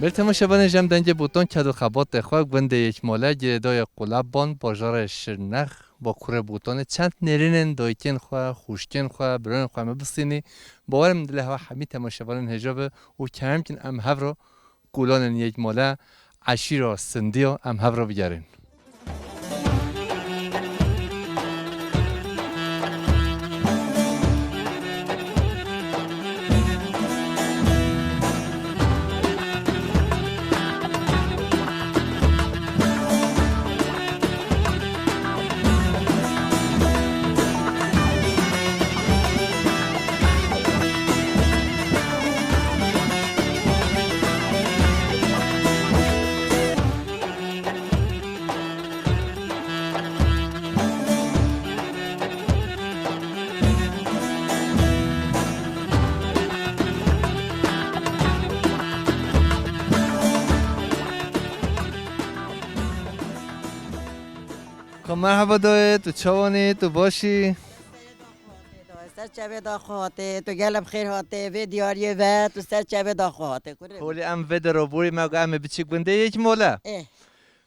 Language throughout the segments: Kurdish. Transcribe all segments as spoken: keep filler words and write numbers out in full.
Belê temaşevanên, ji em dengê Botan ked û xebatê xwe gundê Yekmale, girêdayê Qulaban, bajarê Şirnex, bakurê Botanê, çend nêrînên dayikên xwe, xwişkên xwe, birayên xwe em ê bistînî. Bawer im dilê hewa hemî temaşevanên hêja be û kerem kin em hev re kolanên Yekmale, eşîra Sindiya, em hev re bigerin. Ka merheba dayê, tu çawan î, tu baş î? Ser çavê daxwe hatê, tu gelê bi xêr hatê, vê diyariyê ve, tu ser çavê daxwe hatê. Kurê. Holê em vê de roborî me got em ê biçî gundê Yekmale. Eh.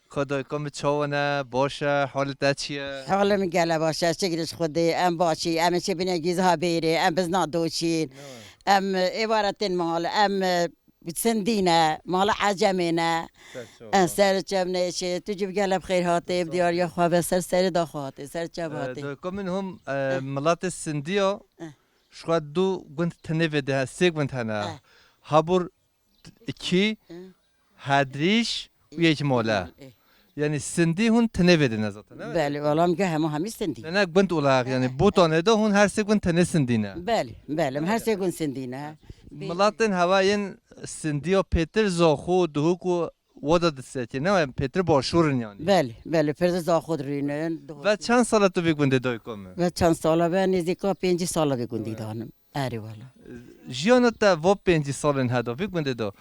Ka dayika min çawan e, baş e, halê te çi ye? Halê min gele baş e, şikir ji Xwedê, em baş î, em ê çi binê gîzha bêrê, em bizna doşîn. Ne. Em êvara tên mal, em Sindî ne, mala Ecemê ne. Ser çava. En ser çev neşê, tu cî bi gelê bi xêr hatê, bi diyariya xwe ve ser serê daxwe hatê, ser çev hatê. Dayika min hûn, e, milatê Sindiya, ji xwe du gund tenê vê de he, sê gund hene. Eh. Habur, Ikî, Hedrîş û Yekmale. Eh. Yanî Sindî hûn tenê vê de ne zaten, ne? Belê, wala em ge hema hemî Sindî. Ne, ne, gund olarak, yanî Botanê de hûn her sê gund tenê Sindî ne? Belê, belê, em her sê gund Sindî ne. Milatên hewa yên Sindiya pêtir Zaxo, Duhok û Wada disetî, ne? Em pêtir başûr in yanî. Belê, belê, pêtir Zaxo dirînin, Duhok. Ve çend sala tu vê gundê dayika min? Ve çend sala, ve nêzîka pêncî sala vê gundî danim. Erê wala. Jiyana te va pêncî salên heda vê gundê de,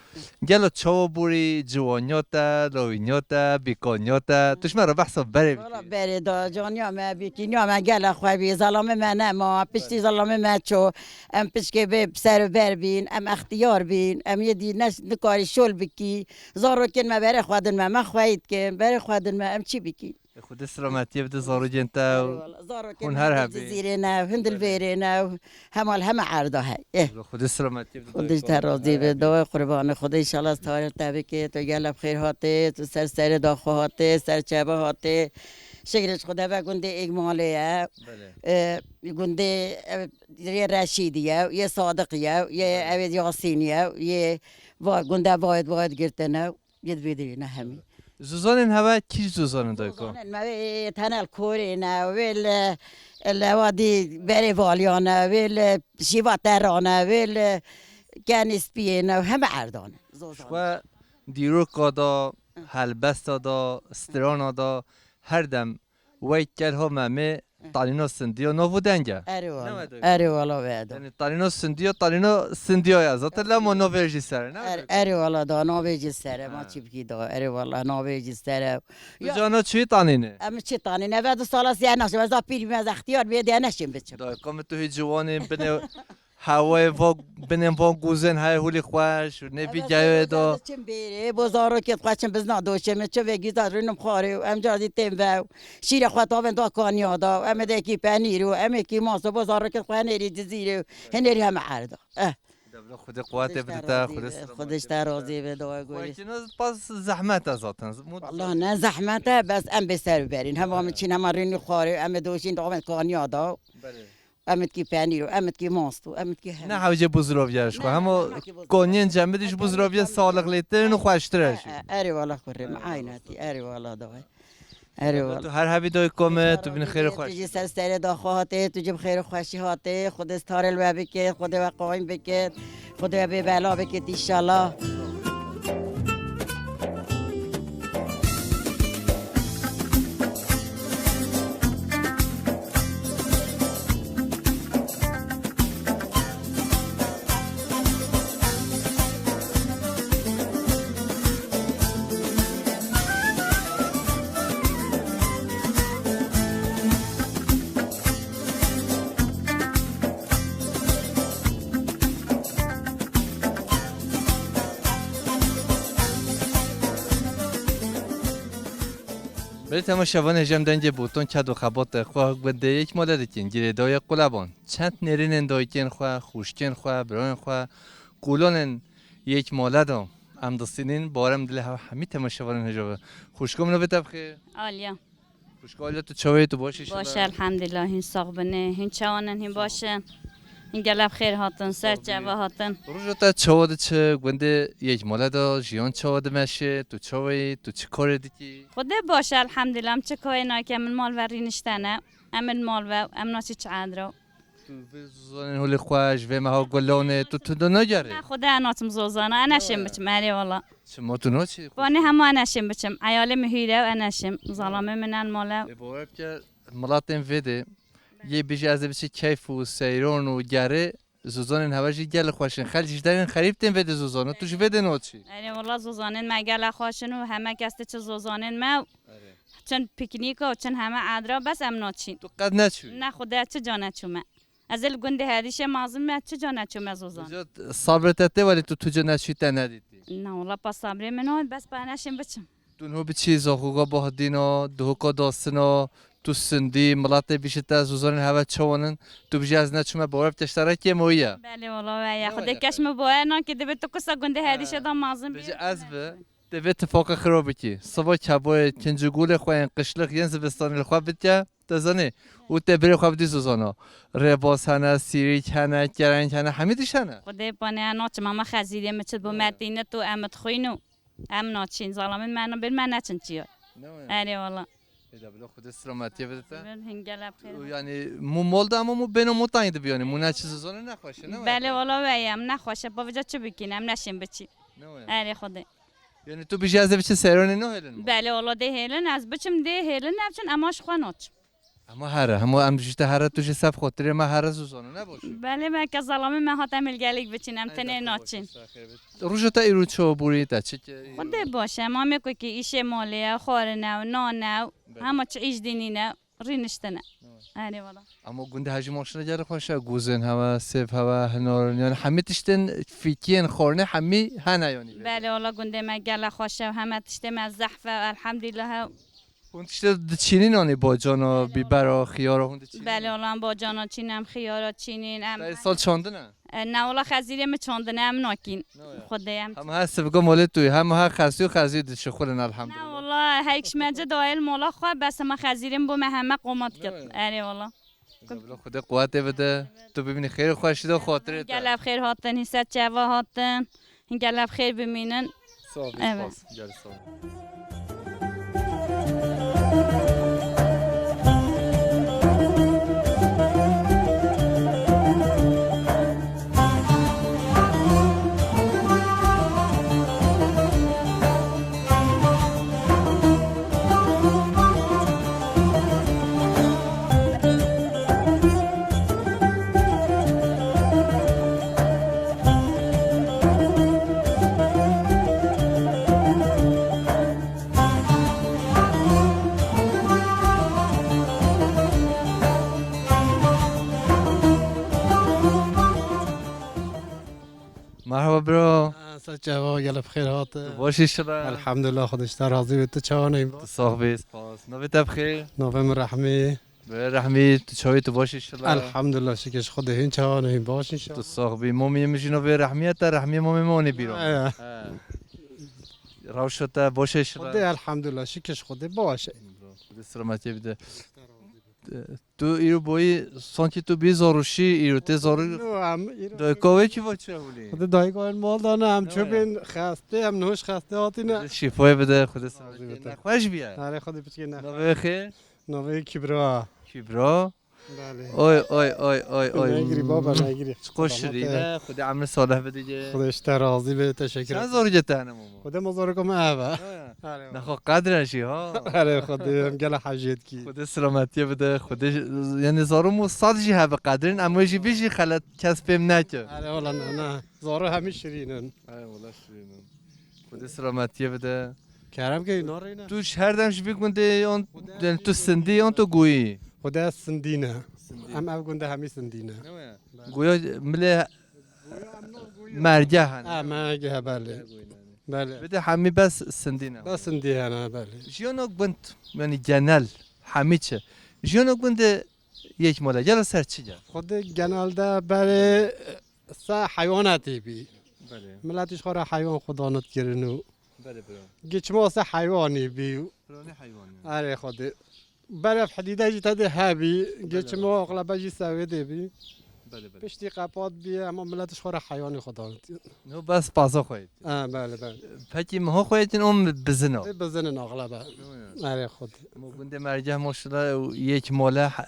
gelo çawa borî, ciwaniya te, lawîniya te, bîkaniya te, tu ji me re behsa berê bikî. Wala berê da, caniya me, bîkîniya me gela xwe bî, zelamê me nema, piştî zelamê me ço, em pişkê bê ser û ber bîn, em extiyar bîn, em yê dî ne, nikarî şol bikî, zarokên me berê xwe din me, me xweyî dikin, berê xwe din me, em çi bikîn? Xwedê selametiyê bide zarokên te û hûn her hebî. Cizîrê ne, hûn dilvêrê ne, hemal heme erda hey. Eh. Xwedê selametiyê bide. Xwedê ji te razî be, daway qurbanê Xwedê, înşallah tarîx te bike, tu gele bi xêr hatê, tu ser serê daxwe hatê, ser çeve hatê. Şikir ji Xwedê ve gundê Êgmalê ye. Belê. Eh, gundê, eh, yê Reşîdî ye, yê Sadiqî ye, yê Belê. Ewê Yasînî ye, yê va-, gundê Vahid, Vahid girtine. Yê di vê derê ne hemî. Zozanên hewe kî zozan in dayiko? Zozanên me wê tenel korê ne, wê li, li hewa dî berê valiyan e, wê li şîva teran e, wê li kenê spiyê ne, heme erdan e. Zozan. Ji xwe dîroka da, helbesta da, strana da, her dem Wey kel ho Memê, tanîno sindiyo, nav û deng e. Erê wala. Ne wede? Erê wala wede. Yani tanîno sindiyo, tanîno sindiyo ya. Zaten lemo navê jî ser, ne wede? Erê wala da, navê jî ser e, ma çi bikî da. Erê wala, navê jî ser e. Tu cana çi tanîne? Em çi tanîne? Ve du sala siya naşim, ez da pîr bim, ez extiyar bê diye neşim biçim. Da, komê tu hî ciwanê binê Hewayê va, binên van gozên heye holî xweş û nêbî geyê da. Çim bêrê, bo zarokê xwe çim bizna doşê min, çim vê gîza rûnim xwarê û em car dî tên ve û şîrê xwe tavên da kaniya da û em ê dekî penîr û em ê kî mas û bo zarokê xwe hinêrî Cizîrê û hinêrî heme erda. Eh. Devla Xwedê quwetê bide te, Xwedê selametê bide te. Xwedê ji te razî be, dua gorî. Xwedê pas zehmet e zaten. Wallah ne zehmet e, bes em bê ser berîn. Hema min çîn, hema rûnî xwarê, em ê doşîn da, em ê kaniya da. Belê. Em ê dikî penîr û em ê dikî mast û em ê dikî hemî. Ne hewce bûzroviya ji xwe. Ne, hema ne, ne, ne, koniyên cemidî ji bûzroviya saliqlêtir in û xweştir e jî. Erê wala kurê min, aynetî. Erê wala daway. Erê wala. Tu her hebî dayiko me, tu bin xêr û xweş. Tu jî ser serê da xwe hatê, tu jî bi xêr û xweşî hatê. Xwedê starê li we bike, Xwedê we qayîm bike, Xwedê we bê bela bike înşallah. Temaşevanê, jem dengê botan ked û xebatê xwe gundê Yekmale dikin, girêdayê Quleban. Çend nêrînên dayikên xwe, xwişkên xwe, birayên xwe, qûlanên Yekmale de em distînin, barem dilê hev hemî temaşevanên hêja be. Xwişka min, navê te bi xêr? Aliya. Xwişka Aliya, tu çawa yî, tu baş î? Baş, inşallah. Elhamdulillah, hîn sax binê, hîn çawan in, hîn baş in. Hîn gelek xêr hatin, ser çava hatin. Roja te çawa diçe, gundê Yekmale de jiyan çawa dimeşe, tu çawa yî, tu çi karê dikî? Xwedê baş e, elhamdulillah, em çi karê nake, min mal ve rîniştene, em in mal ve, em naçî çi edro. Tu vê zozanên holê xwe ji vê meha gulanê, tu, tu de nagerê? Ne, xwedê ez naçim zozana, ez neşêm biçim, erê wala. Çima tu naçî? Vanê hema ez neşêm biçim, eyalê min hîre û ez neşêm, zalamê min en male. Ê, bawer bike, milatên vê de, yê bêje ez ê biçim keyf û seyran û gerê, zozanên hewe jî gelek xweş in. Xelk ji derên xerîb tên vê de zozana, tu ji vê de naçî. Erê wala, zozanên me gelek xweş in û heme kes diçe zozanên me û çin piknîka û çin heme edra, bes em naçîn. Tu qet neçûyî? Ne, xwedê ez çi ca neçûme. Ez ê li gundê Hedîşê mezin me, çi ca neçûme zozan. Sabrê te tê, welê tu tu ca neçûyî te nedîtî. Ne wala, pa sabrê min o, bes pa neşên biçim. Tu niho biçî zaxoka Bahdîna, dihoka Dasina, tu sindî, miletê bîşe te zozanên hewe çawan in, tu bijî ez neçûme, bawer bike ji te re kêmoyî ye. Belê wala, we ye. Xwedê keş min bawer nake, divê tu kisa gundê Hedîşê de mezin bî. Bijî ez bi, divê tifaqê xira bikî. Siva kebayê kincigulê xwe yên qişlix yên zivistanê li xwe bidke, te zanî, û tê birê xwe bidî zozana. Rêbaz hene, sîrîk hene, kereng hene, hemî tişt hene. Xwedê panê ez naçim, hema xezîrê min çi bo me tînit û em dixwîn û Em naçîn, zalamên me, bêrê me neçin çiya. Ne waya? Erê wala. Ê de bila Xwedê selametiyê bide te. Hingele bi xêr. Yanî mû mol de, ama mû bêno mû tayî dibiyanî, mû neçi zozanê nexweş e, ne waya? Belê wala, weye em nexweş e, pa vêca çi bikîn, em neşên biçîn. Ne waya? Erê Xwedê. Yanî tu bijî ez ê biçim seyranê nahêlin mû? Belê wala, dê hêlin, ez biçim dê hêlin, ne biçim, ema ji xwe naçim. Hema here, hema em ji te here, tu jî seb xatirê me here zozano, ne baş e? Belê, me ke zalamê me hat, em ê li gelek biçin, em tenê naçin. Roja te îro çawa borî te, çi ke îro? Xwedê baş e, mamê ku ki îşê malê ye, xwarine û nane û hema çi îş dînîne, rîniştine. Erê wala. Ama gundê hejî maşine gelek xweş e, gozên hewe, sêv hewe, hinar, yanî hemî tiştên fîkiyên xwarine hemî hene yanî. Belê wala, gundê me gelek xweş e, heme tiştê me zehf e, elhamdulillah. Hûn tiştê diçînîn, anî bacana, bîbera, xiyara hûn diçînîn? Belê, wala em bacana çîn, em xiyara çînîn, em. Te sal çandine? E, ne wala, xezîrê min çandine, em nakîn. Ne waya? Xwedê em. Hem her sivga malê tu, hem her xesî û xezî dişixulin, elhamdulillah. Ne wala, her kişmence dayê li mala xwe, bes hema xezîrê min bo me heme qomat kir. Ne waya? Erê wala. Bila Xwedê quwetê bide. Tu bimînî xêr û xweşî de xatirê te. Gelek xêr hatin, hîset çeva hatin. Gelek xêr bimînin. Sağ ol, evet. Spas. Gel, sağ ol. Merhaba bro. Ha, ser çava, gelek bi xêr hate. Tu baş inşallah. Elhamdulillah, Xwedê ji te razî be. Tu çawan î? Tu sax bî, spas. Navê te bi xêr? Navê min Rehmî. Be Rehmî, tu çawî, tu baş inşallah? Elhamdulillah, şikir ji Xwedê, hîn çawan î, hîn baş inşallah. Tu sax bî. Mamê min jî navê Rehmî ye, te Rehmî mamê min anî bîra. He. He. Rewşa te baş e inşallah? Xwedê elhamdulillah, şikir ji Xwedê baş e. Xwedê selametiyê bide. Tu îro boyî, sankî tu bî zarûşî, îro tê zarû. No, em îro. Dayika wê kî va çi hewlî? Xwedê dayika wê mal da ne, em çöpên xestê, em nihoş xestê hatîne. Xwedê şîfayê bide, Xwedê selametiyê. Nexweş bîye. Erê, Xwedê piçkê ne. Navê xê? Navê Kibra. Kibra. Belê. Oy, oy, oy, oy, oy. Negirî baba, negirî. Çiqo şirîne, Xwedê emir salih bide. Xwedê ji te razî be, teşekkür ederim. Çend zarûkê te hene mama? Xwedê ma zarûka me ev e. Erê. Nexwe qedre jî ha. Erê Xwedê, em gele hejê dikî. Xwedê selametiyê bide, Xwedê, yanî zarû mû sed jî hebe qedrên, em wê jî bî jî xelet kes pêm neke. Erê wala ne, ne. Zarû hemî şirîn in. Erê wala şirîn in. Xwedê selametiyê bide. Kerem ke narîne. Tu ji her dem ji vî gundê yan, yanî tu sindî yan tu goyî? Xwedê ez sindî ne. Sindî. Em ev gundê hemî sindî ne. Ne waya? Goya milê merge hene. Ha, merge he, belê. Belê. Bide hemî bes sindî ne. Bes sindî hene, belê. Jiyana gund, yanî genel, hemî çi? Jiyana gundê yek mala, gelo ser çi gel? Xwedê genelde berê se heywanatê bî. Belê. Miletî ji xwe re heywan xwe danit kirin û Belê bira. Giçma se heywanî bî. Piranî heywanî. Erê xwedê. Beref hedîde jî tedê hebî. Belê. Giçma axlebe jî sewêdê bî. Belê, belê. Piştî qepat bî, hema milet ji xwe re heywanî xwe danit. No bes paza xwe yê. Ha, belê, belê. Pekî miho xwe yêtin o bizin o? Ê bizin in axlebe. Yo, yo. Erê xwedê. Mo gundê mergeh maşallah yek mala he-,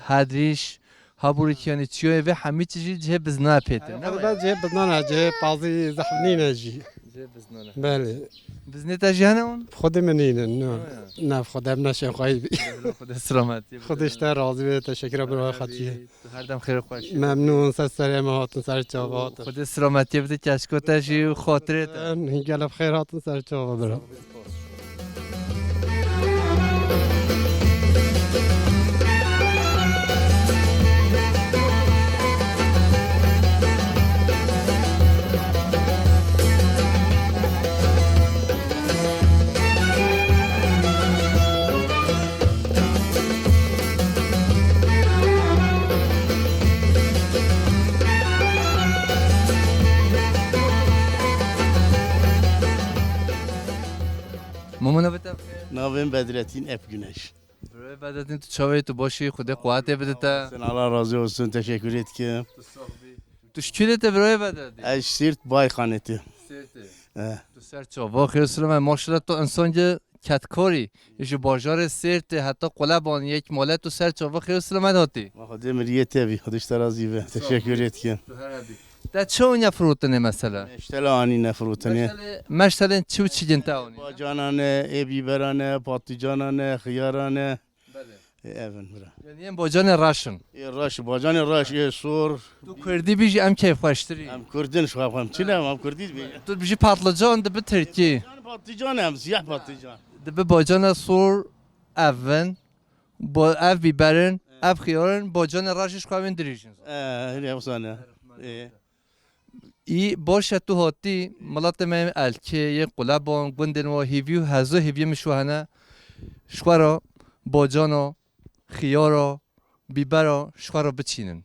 hedrîş, haburî kiyanî çiyoyê vê hemî çi jî cihê bizna pêtin. Erê xwedê bes cihê bizna ne, cihê pazî zehf nîne jî. Cihê bizna ne. Belê. Biznê te jî hene on? Xwedê min nînin, no. Ha. Ne, xwedê em neşên xweyî bî. Xwedê selametiyê bide. Xwedê ji te razî be, teşekkür ederim, Xwedê xetiyê. Tu her dem xêr û xweş. Memnûn, ser serê me hatin, ser çava hatin. Xwedê selametiyê bide, keşko te jî û xatirê te. Gelek xêr hatin, ser çava bira. Mamo, navê te? Navê min Bedretîn Ep Güneş. Birayê Bedretîn, tu çawa yî, tu baş î, Xwedê quwetê bide te. Sen Allah razı olsun, teşekkür etkim. Tu sax bî. Tu ji kî de te birayê Bedretîn? Ez Sêrt Bayxanê te. Sêrtê. Eh. Tu ser çava xêr û silamet, maşallah tu însankî kedkar î. Ji bajarê Sêrtê heta Quleban yek mala tu ser çava xêr û silamet hatî. Ma Xwedê miriyê te bî, Xwedê ji te razî be. Sağ ol. Teşekkür etkim. Tu her hebî. Te çi aniye firotinê mesela? Meştele anîne firotinê. Meştele, meştelên çi û çi gin te anîne? Bacanane, ê bîberane, patlıcanane, xiyarane. Belê. Ê, ev in bira. Yani yên bacanê reş in. Ê reş, bacanê reş, ê sor. Tu kurdî bî jî em keyfxweştir î. Em kurdin, şu xwe em çi ne, em kurdî bî. Tu bijî patlıcan dibi tirkî. Patlıcan, patlıcan em, siyah patlıcan. Dibi bacana sor ev in. Bo-, ev bîber in, ev xiyar in, bacanê reş jî ji xwe wên dirêj in. Ê, hîrê wisa ne. Ê. Î baş e tu hatî, miletê me yên Elkê, yên Quleban, gundên wa hîvî û hezo hîviyê min ji we hene, ji xwe re bacana, xiyara, bîbera ji xwe re biçînin.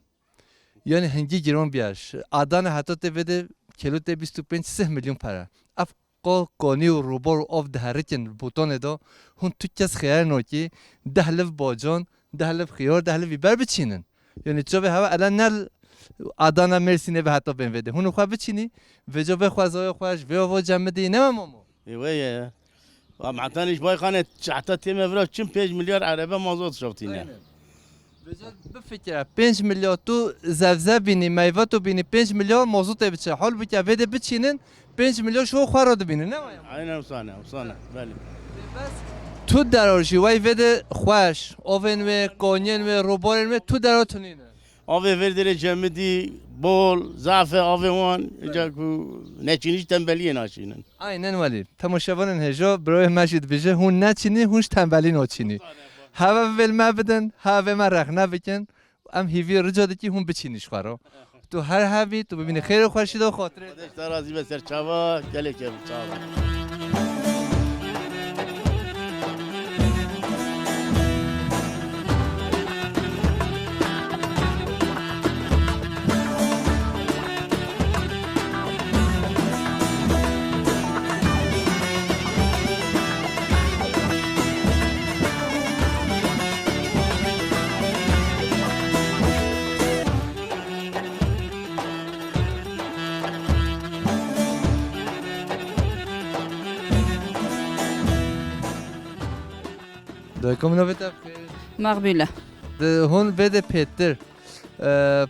Yanî hingî giran bîye. Adana heta tê vê de kelo tê bîst û pênc sih milyon pere. Ev qa kanî û robar û av diherikin botanê de, hûn tu kes xeyal nakî, deh liv bacan, deh liv xiyar, deh liv bîber biçînin. Yanî çavê hewa ele ne Adana, Mêrsînê ve heta bên vê de. Hûn xwe biçînî, vêca vê xwezaya xwe ji vê ava cemidî, ne me mamo? Ê, wê ye. Wa metanî ji Bayxanê heta tême vira çim pênc milyar erebe mazot şaftîne. Aynen. Vêca bifikire, pênc milyar tu zevze bînî, meyve tu bînî, pênc milyar mazotê biçe. Halbûkî vê de biçînin, pênc milyar ji xwe re dibînin, ne waya? Aynen wisa ne, wisa ne. Belê. Bes tu dera jî wey vê de xweş, avên wê, kanyên wê, robarên wê, tu dera tunîne. Avê vê derê cemidî bol, zaf e avê wan, evet, ca ku neçînî jî tembeliyê naçînin. Aynen welî. Temaşevanên hêja, birayê me jî dibêje, hûn neçînî, hûn ji tembelî naçînî. Heve vê me bidin, heve me rexne bikin. Em hîvî rica dikî hûn biçînî ji xwe re. Tu her hebî, tu bibînî xêr û xweşî de xatirê. Xwedê ji te razî be, ser çava, gelek ev çava. Dayika min navê te bi xêr? Mexbûle. Di hûn vê de pêtir, e,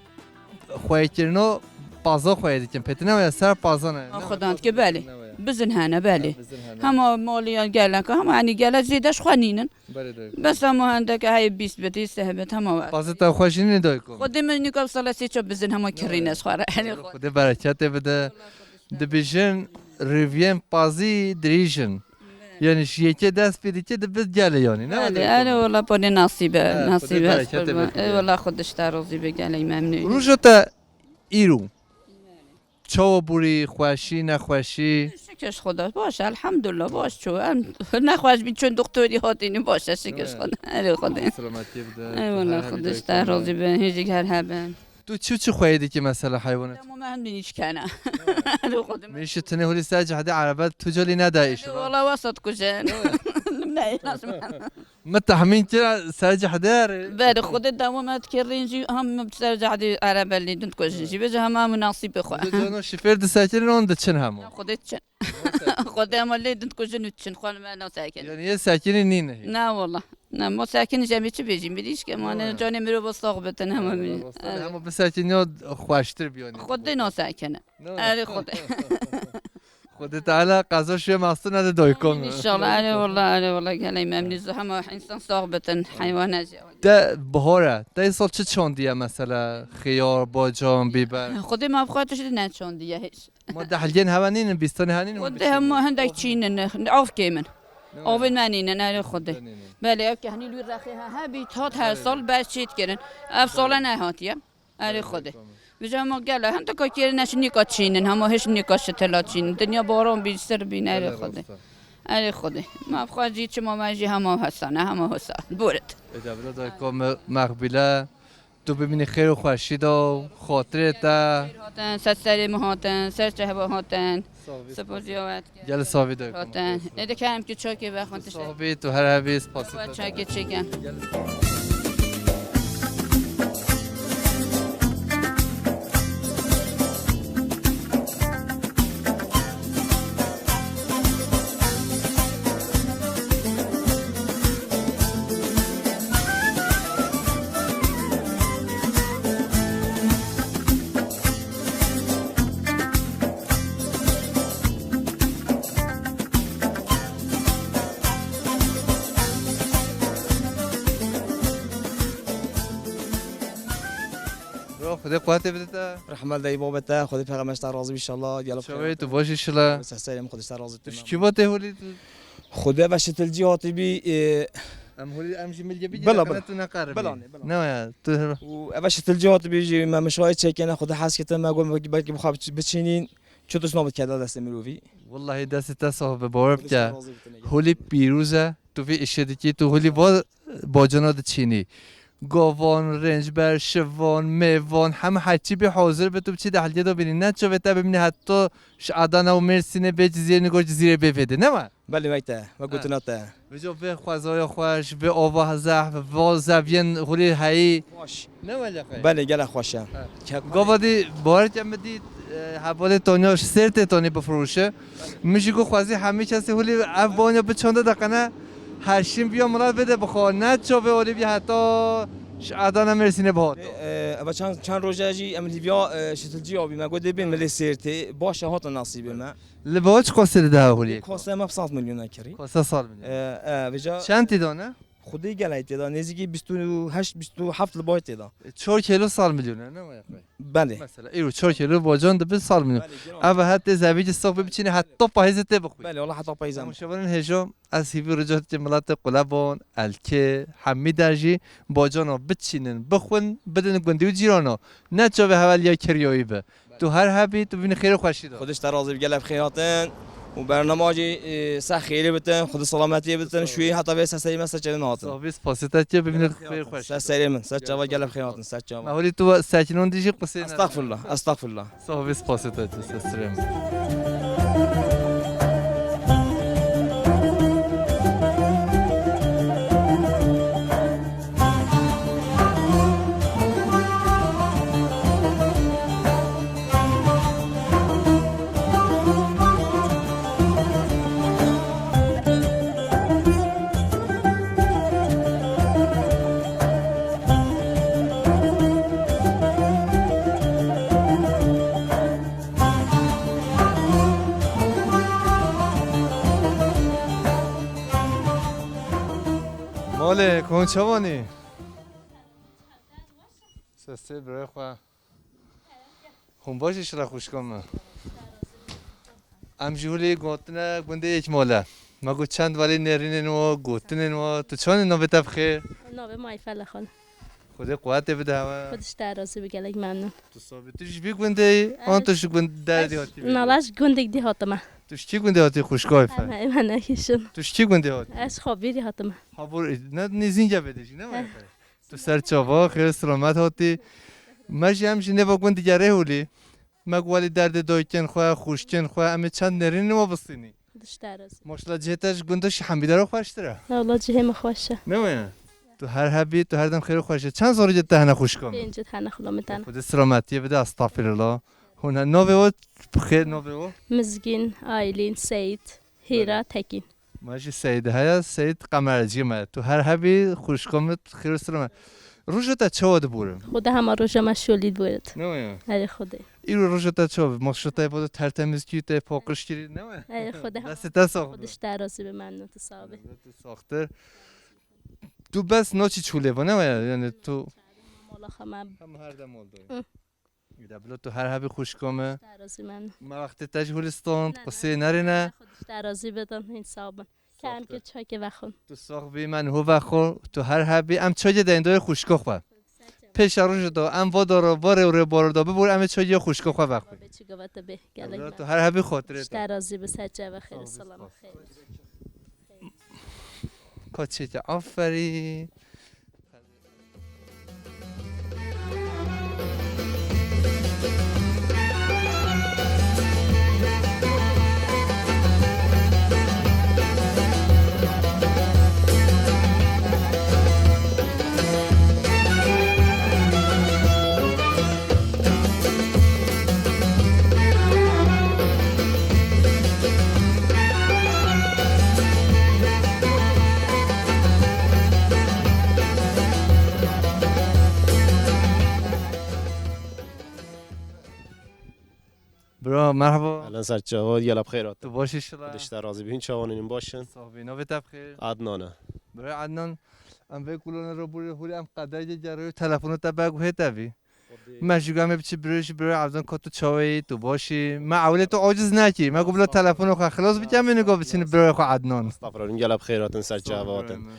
xweyîkirino paza xweyî dikin. Pêtir ne waya ser paza ne? Ne waya, Xwedan dike, belê. Ne waya? Bizin hene, belê. Ha, bizin hene. Hema maliya geleka, hema, yanî, gele zêde ji xwe nînin. Belê, dayiko. Bes hema hendeke heye bîst bit, sih bit, hema we. Pazê te xwe jî nî, dayiko? Xwedê min nîka sala sê çar bizin hema kirîne ji xwe re. Yanî, Xwedê bereketê bide. Dibêjin rêviyên pazî dirêj in. Yanî ji yekê dest pê dike dibe gelê yanî, ne? Belê, erê wela ponê nasîbe, nasîbe. Xwedê bereketê bide. Ê wela Xwedê ji te razî be, gelê memnûn. Roja te îro. Çawa borî, xweşî, nexweşî? Şikir Xweda, baş e, elhamdulillah, baş çû. Em nexweş bî, çûn doktorî hatînî, baş e, şikir Xweda. Erê Xwedê. Selametiyê bide. Eyvallah, Xwedê ji te razî be, hêjî her hebin. Tu çi çi xweyê dikî mesela heywanat? Demo me hemdî nîşkene. Erê Xwedê. Min şi tinê hûlî ser cehde erebe tu colî nedayîş. Wala wasa dikujin. Ne, lazim. Min tehmîn kira ser cehde erê. Berê Xwedê demo me dikê rîn jî hem ser cehde erebe lê din dikujin jî. Bêje hema münasîbê xwe. Di cano şifêr disekirin on diçin hemû. Xwedê diçin. Xwedê hema lê din dikujin û diçin. Xwe li me nasekinin. Yani yê sekinî nîne hî. Na wala. Na, ma sekinî jemê çi bêjî? Mirîşk e, ma ne canê mirov sax bitin hema mirî. Hema bisekinî xweştir biyanî. Xwedê nasekinin. Erê Xwedê. Xwedê Teala qeza şûye mastû nede daykom. Amîn înşallah. Erê wala, erê wala, gelek memnûn. Hema însan sax bitin, heywana jî. Te bihar e. Te îsal çi çandiye mesela? Xiyar, bacan, bîber? Xwedê me bi xwe tiştî neçandiye hêj. Ma dehliyên hewe nînin, bîstanê hewe nînin? Xwedê hema hindek çînin, av kêm in. Avên me nînin, erê Xwedê. Belê, ev ke henî li wî rexê he, hebî hat her sal ber çê dikirin. Ev sala nehatiye. Erê Xwedê. Vêca hema gele, hindika kêrine şinîka çînin, hema hêj nîka şitila çînin. Dinya baran bî, sir bî, erê Xwedê. Erê Xwedê. Ma bi xwe jî çima me jî hema hesane, hema hosa. Borit. Eda bila dayko me-, mexbile. Tu bimînî xêr û xweşî de û xatirê te. Hatin, ser serê min hatin, ser çehba hatin. Spas ziyaret. Gelî sax bî daykom. Hatin. Êdî kerem ki çakê vexwin tiştek. Sax bî, tu her hebî, spasî te. Çakê çêkin. Bro, Xwedê quwetê bide te. Rehmet dayî babê te, Xwedê pêxember ji te razî bî inşallah. Gelo Çawê tu baş inşallah. Seseyê min Xwedê ji te razî bî. Tu ji kî bo tê hûlî tu? Xwedê ve şitilcî hatî bî, e, Em hûlî, em jî milgê bigire, bila, bila. Tu neqeribî. Bila ne, bila. Ne ya, tu. Û eve şitilcî hatî bî jî me mişayê çêkene, Xwedê hez kete me got belkî, belkî bi xwe biç-, biçînîn. Çi tişt nabit keda destê mirovî. Wellahî destê te sax be, bawer bike. Hûlî pîroz e, tu vê îşê dikî, tu hûlî va bacana diçînî. Gavan, rêncber, şivan, mêvan, heme her çî bê hazir be, tu biçî dehliyê de bînî. Ne çavê te bimînî heta ji Adana û Mêrsînê bê Cizîrê, nîgor Cizîrê bê vê de, ne me? Belê, wek te, wek gotina te. Vêca vê xwezaya xweş, vê ava zehf, va zeviyên hûrê heyî. Xweş. Ne wele xwe? Belê, gelek xweş e. Gava dî bawer ke min dît, e, hevalê Tonya ji Sêrtê Tonî bifiroşe. Min jî got xwezî hemî kesê hûlî ev banya biçande de qene her şîn biya milat vê de bixwe. Ne çavê olî bî heta ji Adana Mêrsînê bihat. E, eva çend, çend roja jî em hîviya, e, şitilcî abî me got dê bên milê Sêrtê. Baş e, hatin nasîbê me. Li bo çi qasê li daha hûliyê? Qasê me sed milyon e kirî. Qasê sed milyon. E, e, vêca. Çend tê dane? Xwedê gelek tê da, nêzîkî bîst û heşt, bîst û heft li bay tê da. E, çar kilo sed milyon e, ne waya xwe? Belê. Mesela, îro çar kilo bacan dibe sed milyon. Belê, giran. Ev hetê zevî sax bibe biçîne heta payîzê tê bixwî. Belê, wala heta payîzê. Temaşevanên hêja, ez hîvî rica dikêm miletê Qulebon, Elkê, hemî de jî bacana biçînin, bixwin, bidin gundî û cîrana. Ne çavê heval ya kiryoyî be. Tu her hebî, tu bînî xêr û xweşî de. Xwedê ji te razî be, gelek bi xêr hatin. Û bernama jî, e, ser xêrê bitin, Xwedê selametiyê bitin. Şûyê heta vê seserî me ser çavê me hatin. Sax bî, spasî te kir, bibînî xêr û xweşî de. Ser serê min, ser çava gelek bi xêr hatin, ser çava. Me holî tu sekinondî jî qisê ne. Estexfirullah, estexfirullah. Sax bî, spasî te kir, ser serê min. Malê, kon çawanî? Sesê birayê xwe. Hûn baş inşallah xwişka me. Em ji hûlê gotine gundê yek mole. Me got çend welê nêrînên wa, gotinên wa. Tu çawanî navê te bi xêr? Navê me Ayfele Xan. Xwedê quwetê bide hewe. Xwedê ji te razî be, gelek memnûn. Tu sabî. Tu ji vî gundê yî? An tu ji gund-, derdî hatî bî? Na, ez ji gundek dî hatime. Tu ji kî gundê hatî xwişka wê fe? Em, em, em, kîşin. Tu ji kî gundê hatî? Ez Xabîrî hatime. Xabûr, ne nêzînca vê de jî, ne waya fe? Tu ser çava, xêr selamet hatî. Me jî em jî nêva gund digerê holî. Me ku welî derdê dayikên xwe, xwişkên xwe, em ê çend nêrînên wa bistînî. Xwedî ji te razî. Maşallah cihê te ji gund û ji hembî dera xweştir e. Wala cihê min xweş e. Ne waya? Tu her hebî, tu her dem xêr û xweş e. Çend zarokê te hene xwişka min? Pêncî hene xula min tane. Xwedî selametiyê bide, estağfirullah. Hûn he, navê we bi xêr, navê we? Mizgîn, Aylîn, Seyîd, Hîra, Belê. Tekîn. Me jî Seyîd heye, Seyîd Qemercî me. Tu her hebî, xwişka min, xêr û selamet. Roja te çawa dibûre? Xwedê hema roja me şolî dibûret. Ne waya? Erê Xwedê. Îro roja te çawa? Maşallah te bo tertemiz kî, te paqij kirî, ne waya? Erê Xwedê hema. Destê te sax be. Xwedê ji te razî be, memnun tu sax be. Tu saxtir. Tu bes naçî çûlê va, ne waya? Yani tu Mala xwe me. Hem her dem oldu. Hı. De bilo tu her hebî xwişka me. Te razî men. Me wextê te ji Hulistan, Ne, ne. Qisê nerîne. Xwedî ji te razî be, hîn sax bin. Sax Kem be. Ke çayke vexwin. Tu sax bî, me niho vexwe. Tu her hebî, em çayê deyndorê xwişka xwe. Pêşa roj do, em va doro, va rê û rê baro do, bibûr em ê çayê xwişka xwe vexwin. Be çi gava te be, gelek Bilo me. Tu her hebî xotirê Ji te. Te razî be, ser çava xêr, Sax bî, selam sax bî. Xêr. Koçê, aferî. Bro, merhaba. Ehlen, ser çava, gelek xêr hat. Tu baş î şila? Xwedê ji te razî be, hîn çawanînin, baş in? Sax bî, navê te bi xêr? Adnan e. Bro Adnan, em vê kulona re bûrê hûrê em qederê gerê telefona te beg hê te vî. Me jî got em ê biçî birê jî birê Evdan, ka tu çawa yî, tu baş î. Me ewilê tu aciz nekî. Me got bila telefonê xwe xilas bike, em ê nigo biçîn birê xwe Adnan. Estağfurullah, gelek xêr hatin, ser çava hatin.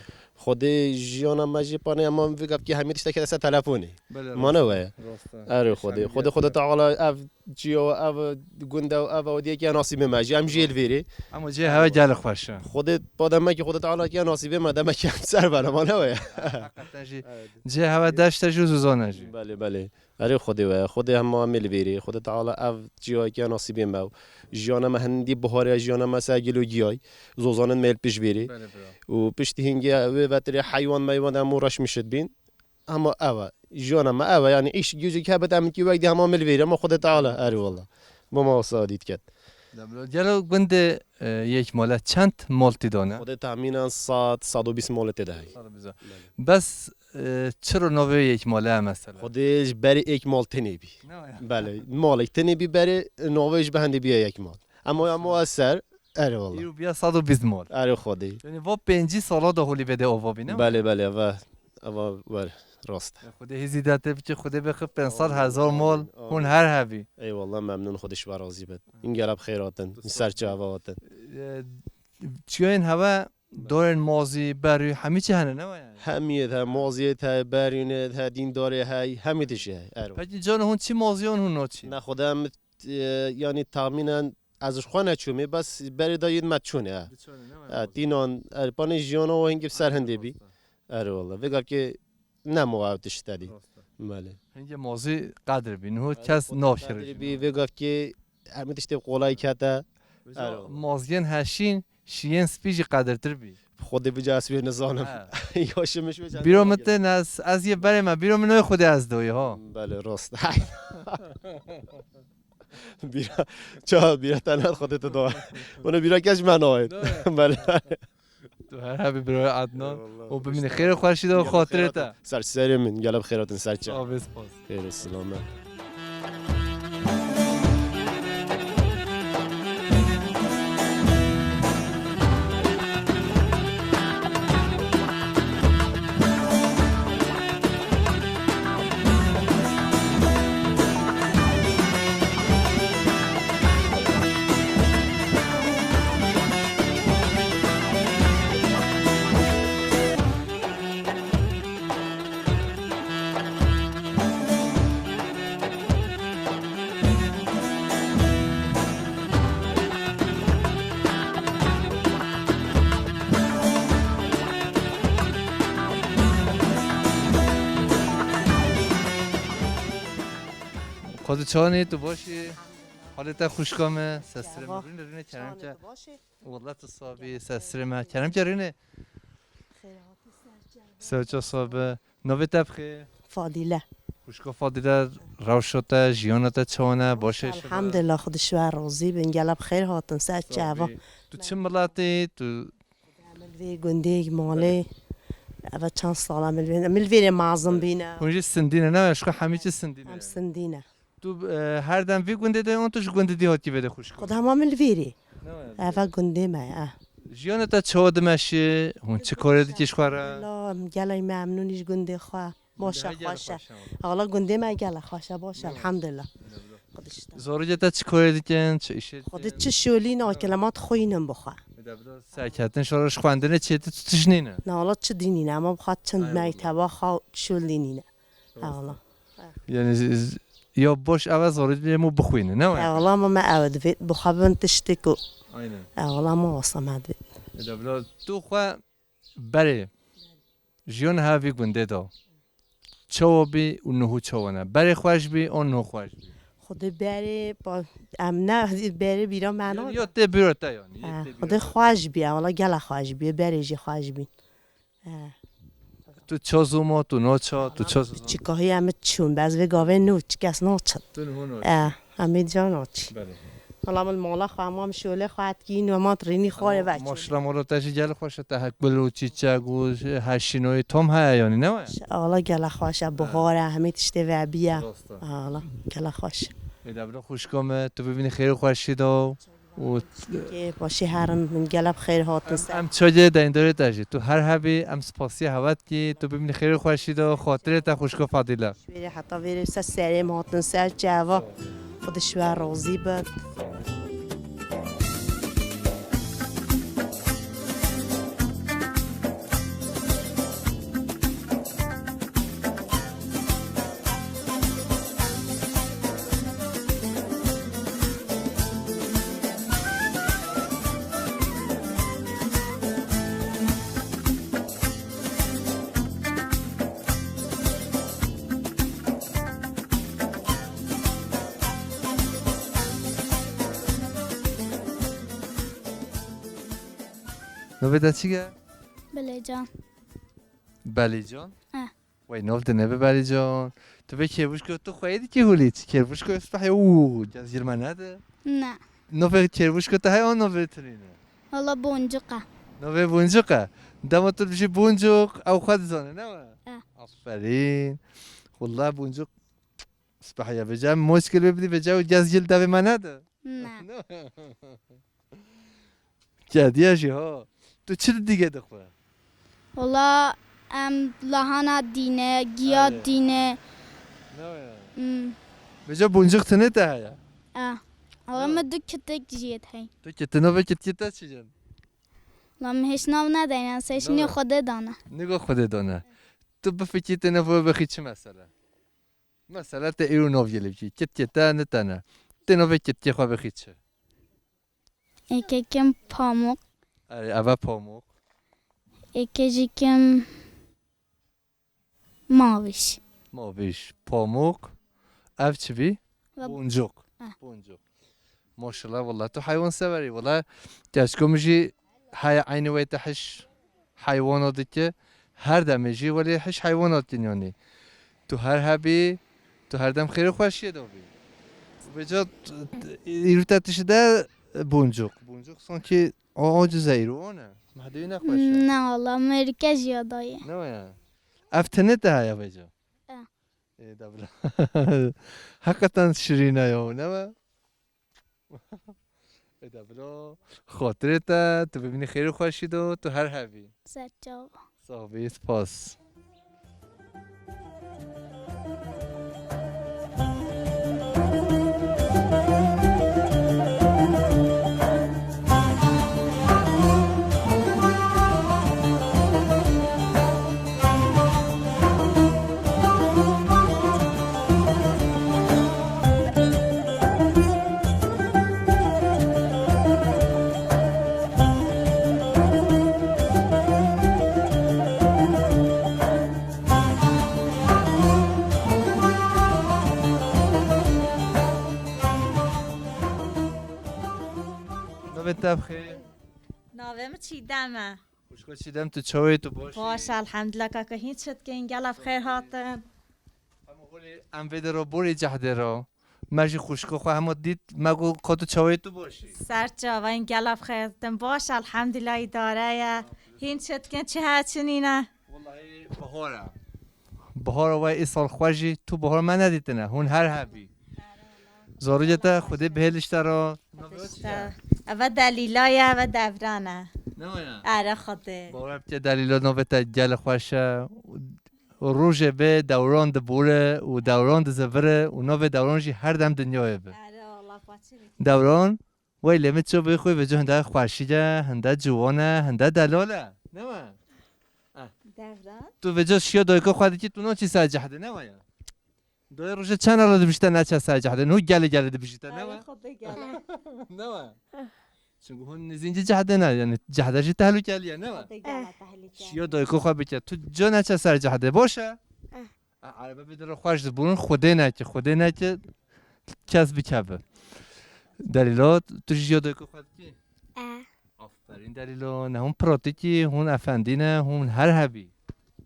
Xwedê jiyana me jî panê, em vê gavkî hemî tiştekê de ser telefonê. Belê, Ma ne rast e. Weye? Rast e. Erê Xwedê. Xwedê, Xwedê Teala ev çiyo, ev gund û ev awdiyeke nasîbê me jî. Em jî li vêrê. Ama cihê hewe gelek xweş e. Xwedê pa demekî Xwedê Teala ke nasîbê me, demekî em ser bene, ma ne weye? Heqîqeten jî. Evet. Cihê hewe deşt e jî û zozan e jî. Belê, belê. Erê Xwedê we, Xwedê hema em ê li vêrê. Xwedê Teala ev ciyayeke nasîbê me û jiyana me hindî buhare, jiyana me ser gil û giyay. Zozanin me li pişt vêrê. Belê, bira. Û piştî hingê wê vetirê heywan meywan em û reş mişit bîn. Hema ev e. Jiyana me ev e. Yani îş gücük hebit em kî wek dî hema em ê li vêrê. Ama Xwedê Teala, erê wela. Bo me wesa dît ket. Ya, bira, gelo gundê, e, Yekmale çend mal tê de ne? Xwedê tahmînen sed, sed û bîst malê tê de heye. Sed û bîst. Belê. Bes, e, çiro navê Yekmale mesela? Xwedê ji berê Yekmal tenê bî. Ne ya? Belê, malek tenê bî berê, navê ji behendê bîye Yekmal. Ama ya ma ser, erê wela. Îro bîya sed û bîst mal. Erê Xwedê. Yani va pêncî sala da holî vê de ava bî, ne? Belê, belê, va, va wer, rast. Ya Xwedê hêzî de te bike, Xwedê bixi pênc sed hezar mal, Amin, amin. Hûn her hebî. Eyvallah, memnun, Xwedê ji we razî bit. Hîn gelek bi xêr hatin, ser çava hatin. E, çiyayên hewe, dorên mazî, berû, hemî çi hene, ne wa yani? Hemiyê de, maziyê de, berûnê de, dîndarê hey, hemî tiştê hey, erê. Peki cana hûn çi maziyan hûn naçî? Ne Xwedê em, e, yani tahmînen ez ji xwe neçûmê, bes berê dayî me çûne, he. Diçûne, ne wa yani? He, tînan, erê, panê jiyana o hingê ser hindê bî. Rast e. Erê wela. Vê gavkê nemo ew tişt te dî. Rast e. Belê. Hingê mazî qedir bî. Niho kes naxire. Qedir bî, vê gavkê hemî tiştê qolay kete. Erê wela. Maziyên heşîn, şiyên spî jî qedirtir bî. Xwedê bice ez wê nizanim. He. Ya şimiş wê Bîro min tê ne, ez, ez yê berê me, bîro min wê Xwedê ez doyê ha. Belê, rast. Bîra, ça, bîra te ne Xwedê te doyê. Ona bîra kes me nayê. Belê. Tu her hebî biro Adnan. Eyvallah. Û bimîne xêr û xweşî de û xatirê te. Ser serê min, gelek bi xêr hatin, ser çava. Sağ ol, spas. Xêr û selamet. Xwedî çawanî, tu baş î? Halê te xwişka me, sestirê me. Rûne, rûne, kerem ke. Çawanê tu baş î? Wallah tu sabî, sestirê me. Kerem ke rûne. Serça sabe. Navê te bi xêr? Fadîle. Xwişka Fadîle, rewşa te, jiyana te çawan e? Baş e? Elhamdulillah, Xwedî ji we razî bin. Gela bi xêr hatin, ser çava. Sabî. Tu çi miletî? Tu Milvê gundê malê. Eve çend sala milvê, milvêrê mezin bîne. Hûn jî sindî ne, ne? Ji xwe hemî çi sindî ne? Em sindî ne. Tu, e, her dem vî gundê de, an tu ji gundê dî hatî vê de xwişka? Xwe dema milvêrê. Ne, ne. Eve gundê me ye. Jiyana te çawa dimeşî? Hûn çi karê dikî ji xwe re? La, em gelek memnûn î ji gundê xwe. Maşa, xweş e. Wala gundê me gele xweş e, baş e, elhamdulillah. Xwedî işte. Zarokê te çi karê dikin, çi îşê dikin? Xwedî çi şolî nakin, lema dixwînin bi xwe. Serketin şora ji xwendinê çêtir tu tişt nîne? Na, wala çi dî nîne, ema bi xwe çend mekteba xwe şolî nîne. Ha, wala. Yani z-, z-, ya baş ev e zarokê hemû bixwînin, ne were? Ha, wala, ma me ew divêt, bi xwe bin tiştê ku. Aynen. Ha, wala, ma wasa me divêt. Eda bila tu xwe Berê jiyan hevî gundê de çawa bî û niho çawa ne? Berê xweş bî an niho xweş bî? Xwedê berê, pa-, em ne berê bîra me nade. Ya tê bîra te yanî, yê Ha, tê bîra Xwedê te. Xweş bî, wala gela xweş bî, berê jî xweş bî. Ha. Tu ça zû ma, tu naça, tu ça zû? Çikahî em çûn, bez vê gavê nû, çi kes naçin. Tu niho naçî. Eh, em ê ca naçî. Belê. Wala min mala xwe, em şolê xwe etkî, nû ma rînî xwarê veçûn. Maşallah, mala te jî gel xweş e, te hek gul û çîçek û heşînoyê tom heye yanî, ne we? Wala gela xweş e, bihar e, hemî tiştê vebiye. Rast e. Wala, gela xweş. Ê de bila xwişka me, tu bibînî xêr û xweşî de. û Kê paşê herin, min gelek xêr hatin ser. Em çocê deyndorê te jî. Tu her hebî, em spasiya hewe dikî, tu bimînî xêr û xweşî de, xatirê te xwişko Fadîle. Ji wêrê heta vêrê ser serê me hatin, ser çava. Xwedî ji we razî be. Navê te çi ye? Belêcan. Belêcan? Eh. Wey, nav te nebe Belêcan. Tu vê kêrvuşko tu xweyê dikî hûlî? Çi kêrvuşko spehê û gez girme nede? Ne. Navê kêrvuşko te heye an navê tu nîne? Wala boncuk e. Navê boncuk e. Dema tu dibijî boncuk, ew xwe dizane, ne we? Eh. Aferîn. Wala boncuk spehê ye. Vêca em moşkil bê bidî, vêca ew gez gil devê me nede? Ne. Kediye jî ha. Tu çi didî gê dixwe? Wala em lahana dîne, giya Erê. dîne. Ne ya? Hmm. Vêca boncuk tine te heye? A. Wala Ne? me du kitik jiyê heye. Tu kitina ve kitkita çi cin? Wala me hiç nav nedeyne, se hiç Ne niyo ya? Xwedê dane. Nigo Xwedê dane. Tu bifikî tine ve bixî çi mesele? Mesela te îro nav gelê bikî, kitkê te ne tene. Tê navê kitkê xwe bixî çi? Êkê kim Pamuk. Erê, eve Pamuk. Êkê jî kim Mavîş. Mavîş, Pamuk. Ev çi bî? Ve Boncuk. Ah. Boncuk. Maşallah, wala tu heywan severî. Wala keçko min jî heye eynî wê te hiş heywana dike. Her demê jî welê hiş heywana dikin yanî. Tu her hebî, tu her dem xêr û xweşiyê de bî. Vêca t-, t-, îro te tişt de Boncuk. Boncuk sankî a-, aciz e îro, wan e. Mehdewî nexweş e. Na, wala, Amerîka jî ya dayê. Ne waya? Ev tine te heye vêca? E. Ê, de bila. Heqeten şirîn e ya, ne be? Ê, de bila. Xatirê te, tu bimînî xêr û xweşî de, tu her hebî. Ser çava. Sax bî, spas. Navê te bi xêr? Navê min Çîdem e. Xwişko Çîdem, tu çawa yî, tu baş î? Baş, elhamdulillah kaka, hîn çi dikin, gelek bi xêr hatin. Em xulî, em vê dero borî cehdê ro. Me jî xwişko xwe hema dît, me got, ka tu çawa yî, tu baş î? Ser çavayîn, gelek bi xêr hatin. Baş, elhamdulillah, îdare ye. Hîn çi dikin, çi heye çi nîne. Wellahî bihar e. Bihara we îsal xweş jî, tu bihar me nedîtine. Hûn her hebî. Zarokê te Xwedê bihêliş te re. Navê we çi ye? Eve Delîla ye, eve Devran e. Ne we ye? Ere Xwedê. Bawer bike Delîla, navê te gelek xweş e. Rojê bê dewran dibore û dewran dizivire û navê dewran jî her dem dinyayê be. Ere Allah xweşî bike. Dewran, wey lê min ço bê xwe vêca hinde xweşî ye, hinde ciwan e, hinde delal e. Ne we? Eh. Devran. Tu vêca şiya dayika xwe dikî, tu naçî ser cehdê, ne we ya? Dayê roje çend ala dibijî te neçe ser cehdê, nû gelê gelê dibijî te, ne we? Ay, Xwedê gelê. Ne we? Çimkî hûn nêzîn cî cehdê ne, yanî cehde jî tehlûkelî ye, ne we? Xwedê gelê tehlûke. Şiya dayika xwe bike, tu ca neçe ser cehdê, baş e? Eh. E, erebe bê dira xweş dibûn, Xwedê neke, Xwedê neke kes bikeve. Delîlo, tu jî ya dayika xwe dikî? E. Aferîn Delîlo, ne hûn pratîkî, hûn efendî ne, hûn her hebî.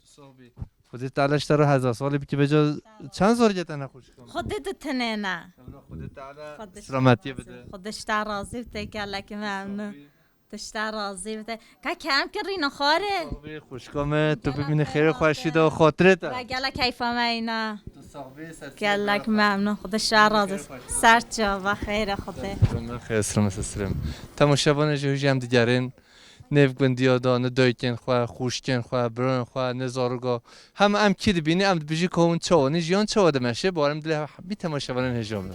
Tu sax bî. Xwedê Teala ji te re hezar salî bike, vêca çend zarokê te ne xwişka min? Xwedê di tinê ne. Evra Xwedê Teala Xwedê selametiyê bide. Xwedê ji te razî bide, gelekî memnûn. Tu sax bî. Tişta razî bite. Ka kerem kirîne xwarê. Sax bî, xwişka me, tu bimîne xêr û xweşî de û xatirê te. Ve gelek keyfa me îna. Tu sax bî, ser gelek memnun. Xwedê şa razî. Ser çava xêre Xwedê. Xêr sirme, ser sirme. Temaşevanê jî hûjî em digerin. Nêv gundiya da, ne dayikên xwe, xwişkên xwe, birayên xwe, ne zaroga. Hema em kî dibînî, em dibêjî ka hûn çawa nî, jiyan çawa dimeşe, bawerim dilê hemî temaşevanên hêja be.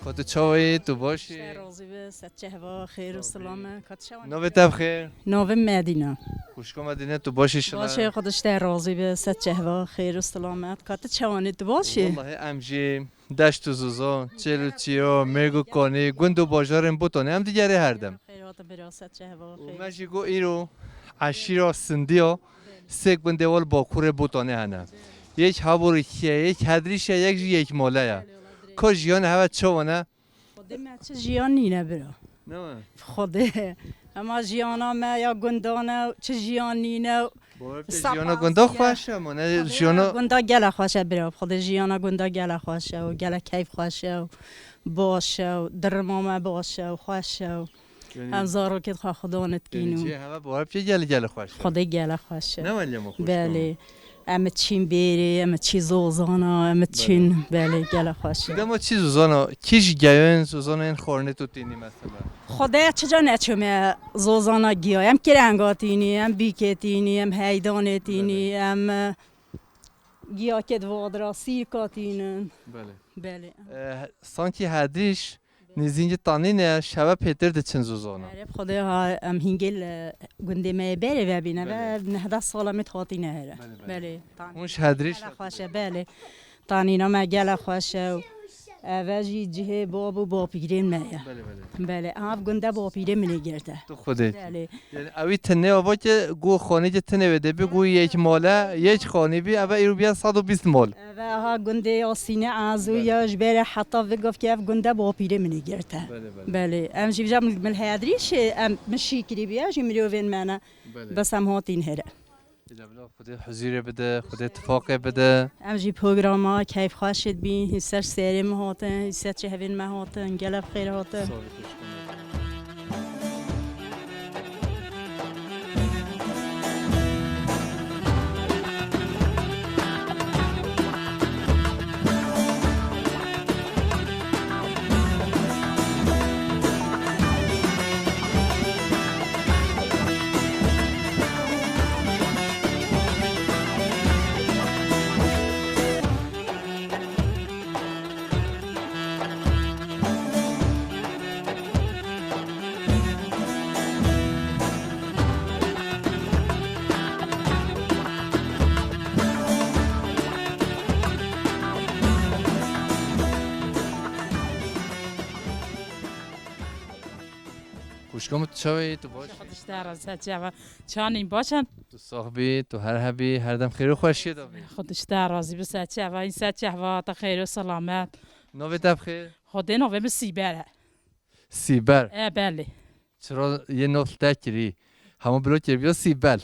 Ka tu çawa yî, tu baş î? Te razî be, ser çehva, xêr û silam e. Ka tu çawa yî? Navê te bi xêr? Navê Medîne. Xwişko Medîne, tu baş î şima? Baş e, Xwedê ji te razî be, ser çehva, xêr û silamet. Ka tu çawa yî, tu baş î? Wellahî em jî Deşt û zozan, çêl û çiya, mêrg û kanî, gund û bajarên Botanê em digerê her dem. Xêr hate bira, ser çehva, û xêr. Me jî got îro eşîra Sindiya sê gundê wal Bakurê Botanê hene. Yek Haborîkiye, yek Hedrîşe, yek jî Yekmale ye. Ka jiyan heve çawa ne? Xwedê me çi jiyan nîne bira. Ne we? Xwedê. Ema jiyana me ya gundan e, çi jiyan nîne. Bawer bike jiyana gunda xweş e, ma ne jiyana gunda gelek xweş e bira. Xwedê jiyana gunda gelek xweş e û gelek keyf xweş e û baş e û dirima me baş e û xweş e û em zarokê xwe xudan dikîn û. Cihê heve bawer bike gelek gelek xweş e. Xwedê gelek xweş e. Ne we lê ma xweş e. Belê. Em çîn bêrê, em çî zozana, em çîn, belê, gelek xweş e. Dema çî zozana, kî ji geyoyên zozana yên xwarinê tu tînî mesela? Xwedê çica neçûme zozana giya. Em kirenga tînî, em bîkê tînî, em heydanê tînî, em, e, giyakê di vadira sîrka tînin. Belê. Belê. E, sankî hedrîş nêzîn cî tanîne, şeve pêtir diçin zozana. Erê, bi Xwedê ha, em hîngê li gundê me yê berê vebîne ve nehde sala me hatîne here. Belê, belê. Belê, tanî. Hûn ji hedrîş gelek xweş e, belê. Tanîna me gelek xweş e û eve jî cihê bab û bapîrên me ye. Belê, belê. Belê, ev gunde bapîrê min ê girte. Tu Xwedê. Belê. Yani ewî tinê ava ki gu xanî ki tinê wê de bî, gu yek male, yek xanî bî, eve îro bîye sed û bîst mal. Eve ha gundê Yasînê Azû ya ji bêrê heta vê gavkê ev gunde bapîrê min ê girte. Belê, belê. Belê. Em jî vêca min, min heyadrî şê, em, min şîkirî bîye jî mirovên me ne. Belê. Bes em hatîn here. Îca bila Xwedê huzûrê bide, Xwedê tifaqê bide. Em jî programa keyf xweş dibîn, hîn ser serê min hatin, hîn ser çehvên me hatin, gelek xêr hatin. Sağ olun. Xwişka min, tu çawa yî? Tu baş î? Xwedişte razî, çava. Çanîn baş in? Tu sax bî, tu her hebî, her dem xêr û xweşiyê de bî. Xwedişte razî bi, se çava, în se çava, te xêr û selamet. Navê te bi xêr? Xwedê navê min Sîber e. Sîber? E, belê. Çira yê nav te kirî? Hema bilo kiribiya Sîbel.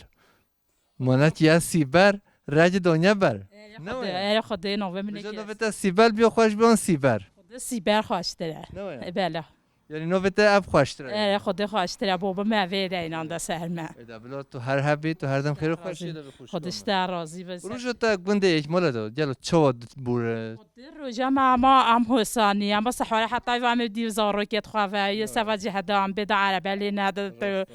Mana ki ya Sîber, regi donya ber. Erê Ne Xwedê, waya? Erê Xwedê navê min Vêca navê te Sîbel biyo xweş biyon Sîber. Xwedê Sîber xweştir e. Ne waya? E, belê. Yani navê te ev xweştir e. Erê Xwedê xweştir e, baba me vê de inan de ser me. Eda bilo tu her hebî, tu her dem xêr û Razî. Xweşiyê de bi xweş Xwedê bî. Ji te razî be. Roja te gundê Yekmale de, gelo çawa bûre? Xwedê roja me ama em hosanî, ama sehwara heta va me dîv zarokê xwe ve, yê Ya. Seva cihda em bê de erebe lê ne de. Rast e.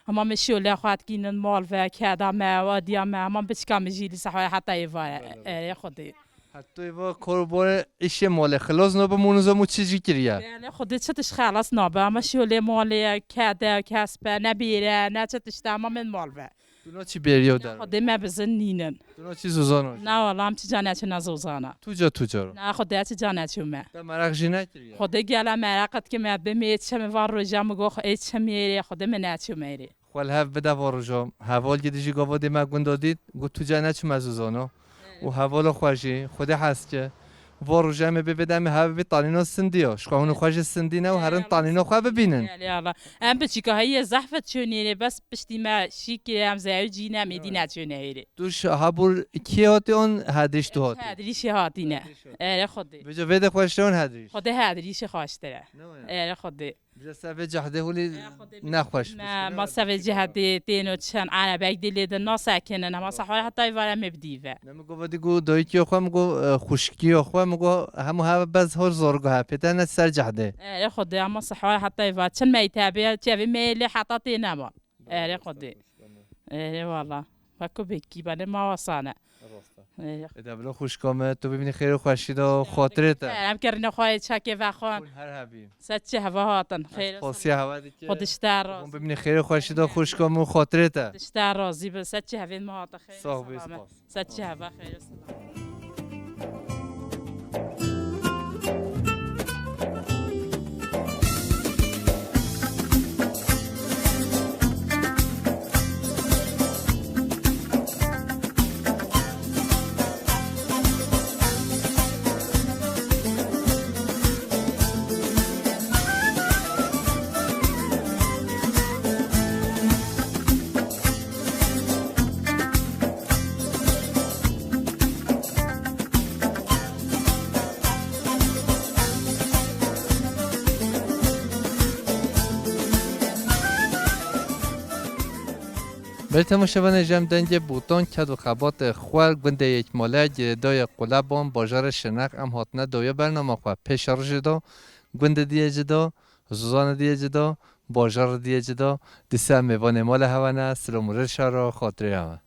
Hema me şolê xwe dikînin mal ve, keda me, wadiya me, hema biçika me jî li sehwara heta êva ye. Belê. Erê Xwedê. Heta êva kor bore îşê malê xilas nabe, mûniza mû çi jî kiriye? Belê, Xwedê çi tişt xelas nabe, hema şolê malê, kede, kespe, ne bêre, ne çi tişt e, hema min mal ve. Tu na çi bêriya der? Xwedê me bizin nînin. Tu na çi zozana? Na wala, em çi ca neçûne zozana. Tu ca, tu ca ro? Na, Xwedê çi ca neçûme. Te meraq jî nekiriye? Xwedê gele meraq et ki me bimê, çi me va roja mi go, ê çi mêrê, Xwedê me neçûme êrê. Xwe li hev bide va roja. Heval gidî jî gava dê me gunda dît, got tu ca neçûme zozana. Û hevala xwe jî, Xwedê hez ke. Va roja em ê bê bide em ê hev bî tanîna sindiya. Ji xwe hûn xwe jî sindî ne û herin tanîna xwe bibînin. Belê, Allah. Em biçîka heye zehfet çûnê rê, bes piştî me şî kire, em zewicî ne, em êdî neçûne hêrê. Tu ji hebûr kê hatî an hedrîş tu hatî? Hedrîşê hatîne. Hedrîş hatî. Erê Xwedê. Vêca vê de xweştir an hedrîş? Xwedê hedrîşê xweştir e. Ne waya? Erê Xwedê. Bi se vê cehdê hûlî Ya Xwedê, nexweş me, bişkine, ma se vê bişkine. Cehdê têno çend erebek dilê de nasekinin, hema sehwara heta êvara me bidîve. Ne mi go vedî go dayikî xwe, mi go, e, xwişkî xwe, mi go hemû heve bez hor zor go hepê, te ne ser cehdê. Erê Xwedê, hema sehwara heta êva çend meytebê, çevî mêlê heta tê nema. Erê Xwedê. Erê wala. Weko bekî bane ma wasane. Rast e. Erê. Ê de bila xwişka me, tu bibînî xêr û xweşî de xatirê te. Em kerine xwe çekê vexwan. Hûn her hebî. Se çi heva hatin. Xêr. Pasiya heva dike. Xwedişte razî. Hûn bibînî xêr û xweşî de xwişka min û xatirê te. Xwedişte razî be. Se çi hevên me hate xêr. Sax bî, spas. Se çi heva xêr. Belê temaşevanê, ji em dengê Botan ked û xebatê xwe gundê Yekmale, girêdayê Quleban, bajarê Şirnex, em hatine dawiya bernama xwe. Pêşerojê de gundê diyê cida, zozanê diyê cida, bajarê diyê cida, dîsa mêvanê mala hewa ne, silam û rêşa re xatirê hewa.